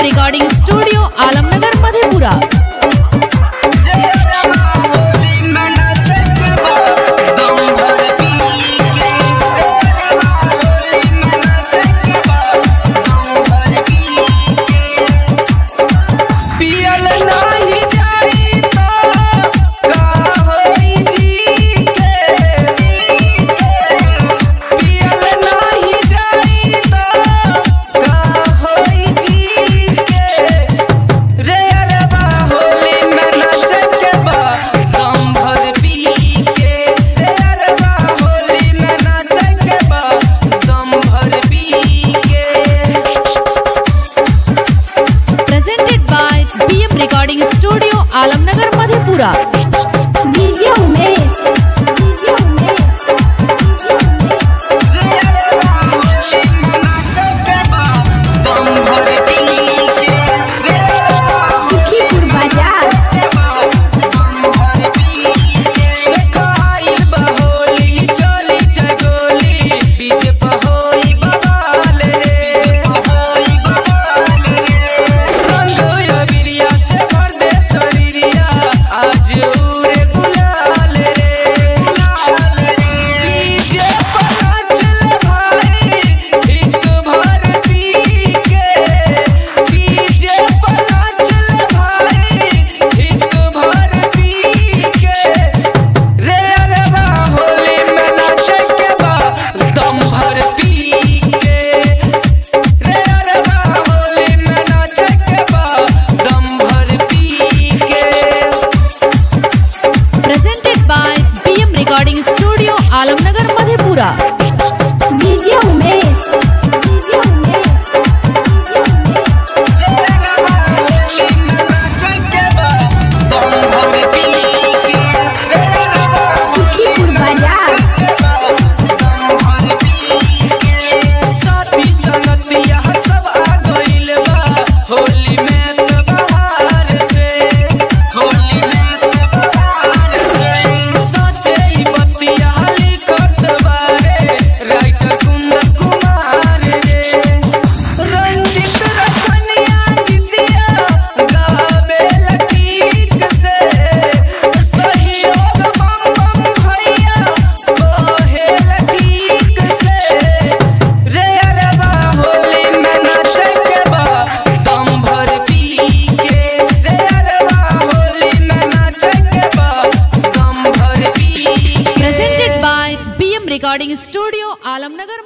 Recording studio Alamnagar Madhepura. BM recording studio Alamnagar Madhepura. DJ Umesh, DJ Umesh, DJ Umesh. Sukhipur बाजार। Presented by BM Recording Studio Alamnagar Madhepura. DJ Umesh, DJ Umesh, DJ Umesh. Sukhipur बाजार। साथी संगतिया सब आ गइल बा होली में त बहार से, होली में त बहार से। साचे ई बतिया लिखत बारे राइटर कुंदन कुमार रे। रंजित रखनिया गीतिया गावे लटीक से, सहयोग बम बम भैया कहे लटीक से। रे अरबा होली में नाचे के बा दम भर पी के, रे अरबा होली में नाचे के बा दम भर पी के। Presented by BM Recording Studio Alamnagar.